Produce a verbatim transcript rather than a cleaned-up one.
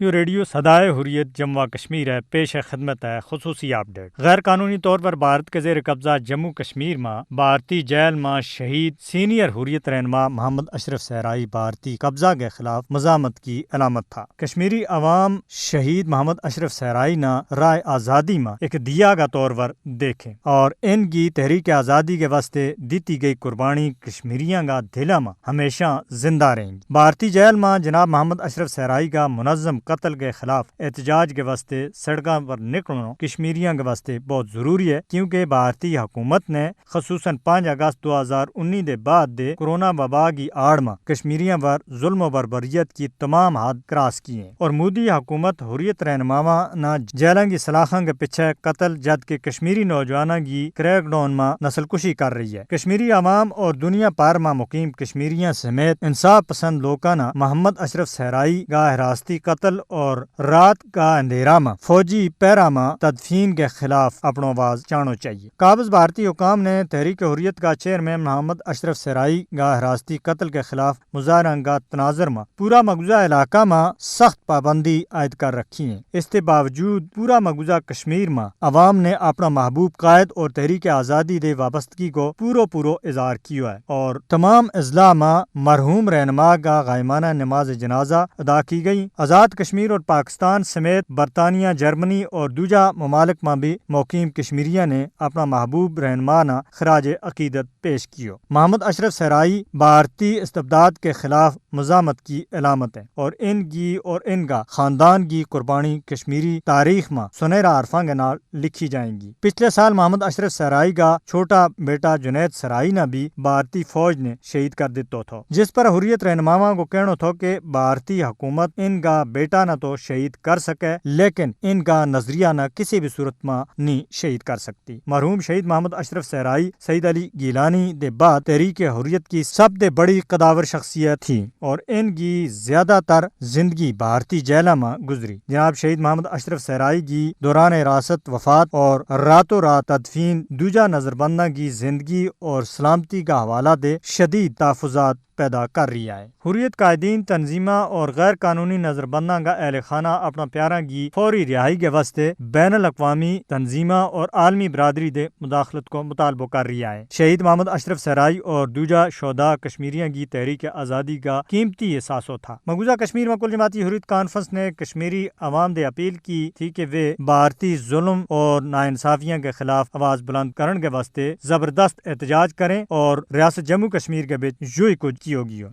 یوہ ریڈیو سدائے حریت جموں و کشمیر ہے، پیش خدمت ہے خصوصی اپڈیٹ۔ غیر قانونی طور پر بھارت کے زیر قبضہ جموں کشمیر ما بھارتی جیل ما شہید سینئر حریت رہنما محمد اشرف صحرائی بھارتی قبضہ کے خلاف مزاحمت کی علامت تھا۔ کشمیری عوام شہید محمد اشرف صحرائی نا رائے آزادی ما ایک دیا کا طور پر دیکھیں اور ان کی تحریک آزادی کے واسطے دیتی گئی قربانی کشمیریاں کا دھیلا ما ہمیشہ زندہ رہیں۔ بھارتی جیل ما جناب محمد اشرف صحرائی کا منظم قتل کے خلاف احتجاج کے واسطے سڑکاں پر نکلنو کشمیریاں کے واسطے بہت ضروری ہے، کیونکہ بھارتی حکومت نے خصوصا پانچ اگست دو ہزار انی دے بعد دے کرونا وبا کی آڑ ما کشمیریاں پر ظلم و بربریت کی تمام حد کراس کی ہیں اور مودی حکومت حریت رہنماواں نا جیلاں کی سلاخاں کے پچھے قتل جد کے کشمیری نوجواناں کی کریک ڈاؤن ما نسل کشی کر رہی ہے۔ کشمیری عوام اور دنیا پار ما مقیم کشمیریاں سمیت انصاف پسند لوکاں نا محمد اشرف صحرائی کا حراستی قتل اور رات کا اندھیرا ما فوجی پیرا ما تدفین کے خلاف اپنو آواز چانو چاہیے۔ قابض بھارتی حکام نے تحریک حریت کا چیئرمین محمد اشرف صحرائی کا حراستی قتل کے خلاف مظاہراں کا تناظر ما پورا مقبوضہ علاقہ ما سخت پابندی عائد کر رکھی ہیں۔ اس کے باوجود پورا مقبوضہ کشمیر ما عوام نے اپنا محبوب قائد اور تحریک آزادی دے وابستگی کو پورو پورو اظہار کیو ہے اور تمام اضلاع ما مرحوم رہنما کا غائمانہ نماز جنازہ ادا کی گئی۔ آزاد کشمیر اور پاکستان سمیت برطانیہ، جرمنی اور دوجہ ممالک ما بھی مقیم کشمیریاں نے اپنا محبوب رہنما نا خراج عقیدت پیش کیو۔ محمد اشرف صحرائی بھارتی استبداد کے خلاف مزاحمت کی علامت ہے اور ان کی اور ان کا خاندان کی قربانی کشمیری تاریخ ما سنہرا عرفاں کے نال لکھی جائیں گی۔ پچھلے سال محمد اشرف صحرائی کا چھوٹا بیٹا جنید صحرائی نا بھی بھارتی فوج نے شہید کر دیتو تھو، جس پر حریت رہنماواں کو کہنو تھو کہ بھارتی حکومت ان کا بیٹا نا تو شہید کر سکے، لیکن ان کا نظریہ نا کسی بھی صورت ما نہیں شہید کر سکتی۔ مرحوم شہید محمد اشرف صحرائی سعید علی گیلانی دے بعد تحریک حریت کی سب دے بڑی قداور شخصیت تھی اور ان کی زیادہ تر زندگی بھارتی جیلاں ما گزری۔ جناب شہید محمد اشرف صحرائی کی دوران حراست وفات اور راتوں رات تدفین دوجہ نظربنداں کی زندگی اور سلامتی کا حوالہ دے شدید تحفظات پیدا کر رہی ہے۔ حریت قائدین تنظیماں اور غیر قانونی نظربنداں کا اہل خانہ اپنا پیاراں کی فوری رہائی کے واسطے بین الاقوامی تنظیماں اور عالمی برادری دے مداخلت کو مطالبو کر رہی ہے۔ شہید محمد اشرف صحرائی اور دوجہ شہداء کشمیریاں کی تحریک آزادی کا قیمتی احساسو تھا۔ مقبوضہ کشمیر ما کل جماعتی حریت کانفرنس نے کشمیری عوام دے اپیل کی تھی کہ وہ بھارتی ظلم اور ناانصافیاں کے خلاف آواز بلند کرن کے واسطے زبردست احتجاج کریں اور ریاست جموں کشمیر کے بچ یوہی کچھ کیو گیو۔